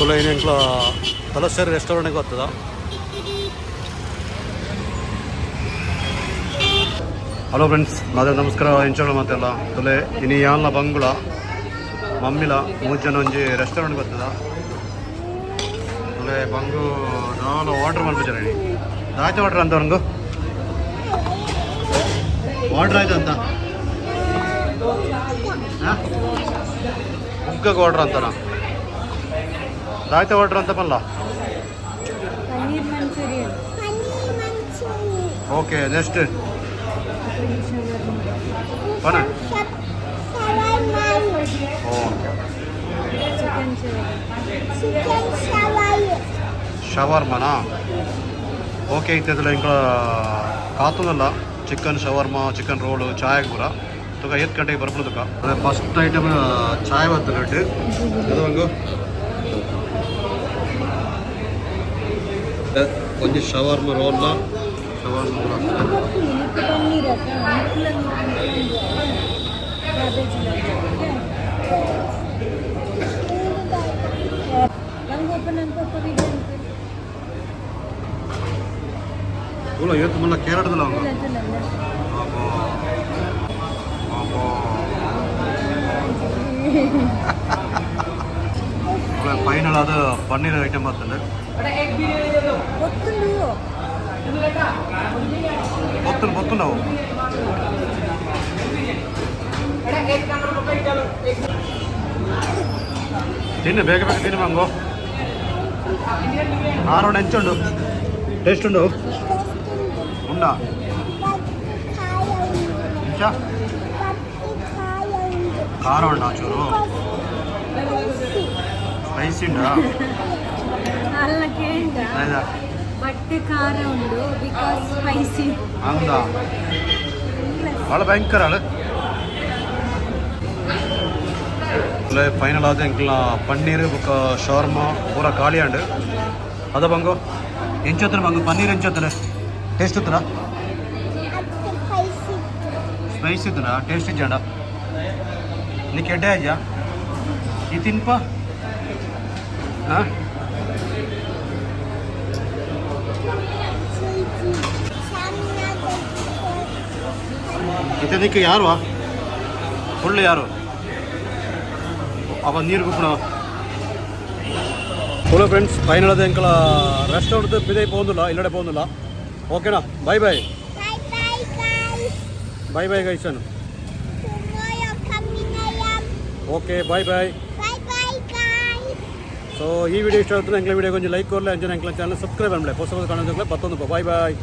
ತುಲೆ ತಲಸ್ಸೇರಿ ರೆಸ್ಟೋರೆಂಟ್ಗೆ ಬರ್ತದ. Hello friends, ಮಾದೇ ನಮಸ್ಕಾರ. ಎಂಚೋಣ ಮಾತೆಲ್ಲ ತುಲೆ ಇನಿ ಯಾನ್ಲ ಬಂಗುಳ ಮಮ್ಮಿಲ ಮೂಜನ ಒಂಜಿ ರೆಸ್ಟೋರೆಂಟ್ ಬರ್ತದ. ತುಲೆ ಬಂಗು ನಾನು ಆರ್ಡರ್ ಮಲ್ಪುಜಾರ. ದಾಚೆ ಆರ್ಡರ್ ಅಂತ ಅವ್ರಂಗು ಆರ್ಡರ್ ಆಯ್ತು ಅಂತ ಬುಗ್ಗಗೆ ಆರ್ಡರ್ ಅಂತಾನ ದಾಯ್ತ ಆರ್ಡರ್ ಅಂತ ಪಲ್ಲ. ಪನ್ನೀರ್ ಮಂಚೂರಿಯನ್. ಓಕೆ, ನೆಕ್ಸ್ಟ್ ಪನ. ಓಕೆ. ಚಿಕನ್. ಶವರ್ಮನಾ? ಓಕೆ, ಇತ್ತದಲ್ಲ ಇಂಕ ಕಾತುನಲ್ಲ ಚಿಕನ್ ಶವರ್ಮ, ಚಿಕನ್ ರೋಲು, ಚಾಯ್ ಪೂರ. ತುಕ ಏತ್ ಗಂಟೆಗೆ ಬರ್ಪುಂಡು ತುಕ. ಫಸ್ಟ್ ಐಟಮ್ ಚಾಯ್ ಬರ್ತದೆ. ಅದು ಒಂದು ಒಂಜಿ ಶವರ್ಮ ರೋಲ್ಲ, ಶವರ್ಮ ರೋಲ್. ಪನ್ನೀರ್ ಕ್ಯಾಬೇಜ್. ನಂಗೆ ಓಪನ್ ಅನ್ಕೋ ವಿಡಿಯೋ. ಉಲ್ಲ ಏತ್ ಮುಲ್ಲ ಕೇರಳದಲ್ಲ ಅವಂಗ. ಅಬ್ಬಾ ಅಬ್ಬಾ, ಫೈನಲ್ ಅದು ಪನ್ನೀರ್ ಐಟಮ್ ಬರ್ತದೆ. ಗೊತ್ತುಂಡು. ಗೊತ್ತುಂಡು, ಗೊತ್ತುಂಡು ಅವು. ತಿನ್ನು, ಬೇಗ ಬೇಗ ತಿನ್ನು ಮಂಗು. ಆರೋಣ ಎಂಚುಂಡು? ಟೇಸ್ಟ್ ಉಂಡು? ಉಂಡಾ? ಎಂಚ? ಖಾರ ಉಂಡಾ? ಚೂರು ಸ್ಪೈಸಿ ಉಂಡಾ? ಅಲ್ಲ, ಕೇಂದ್ರ. ಆಯ್ತಾ? ಬಟ್ ಖಾರ ಉಂಡು because spicy. ಅಂದ ಭಾಳ ಭಯಂಕರ ಅಲ್ಲ. ಫೈನಲ್ ಆದ ಎಂಕ್ಲ ಪನ್ನೀರ್ ಬೊಕ್ಕ ಶವರ್ಮ ಪೂರ ಖಾಲಿ ಅಂಡ್ ಅದ. ಬಂಗು, ಎಂಚೊತ್ತನ ಬಂಗು? ಪನ್ನೀರ್ ಎಂಚೊತ್ತನ? ಟೇಸ್ಟ್ ಇತ್ತನ? ಸ್ಪೈಸಿ ಇತ್ತನ? ಟೇಸ್ಟ್ ಇಜ್ಜಾಂಡ? ನೀ ಕೆಡ್ಡೆ ಅಜ್ಜ ಈ ತಿನ್ಪ. ಹಾಂ, ಇತ್ತೆ ನಿಕ್ಕ ಯಾರು ಫುಲ್ ಯಾರು ಅವ ನೀರು ಕುಪ್ಪಣ. ಹಲೋ ಫ್ರೆಂಡ್ಸ್, ಫೈನಲ್ ಅದ ಎಂಕಲ ರೆಸ್ಟೋರೆಂಟ್ ಪಿದೈ ಪೋಂದುಲ್ಲ, ಇಲ್ಲಡೆ ಪೋಂದುಲ್ಲ. ಓಕೆನಾ? Bye bye. ಬಾಯ್ ಬಾಯ್ ಗೈಸನ್. Okay, bye bye. ಸೊ ಈ ವಿಡಿಯೋ ಇಷ್ಟ ಆಗುತ್ತೆ ಎಂಕ್ಲ ವಿಡಿಯೋ ಕೊಂಚ ಲೈಕ್ ಕೊರ್ಲೆ. ಅಂಚನೆ ಎಂಕ್ಲ ಚಾನಲ್ ಸಬ್ಸ್ಕ್ರೈಬ್ ಅನ್ಬಿಡೆ. ಹೊಸ ಹೊಸ ಕಾಣೋದಕ್ಕೆ ಪತ್ತೊಂದು. Boy boy.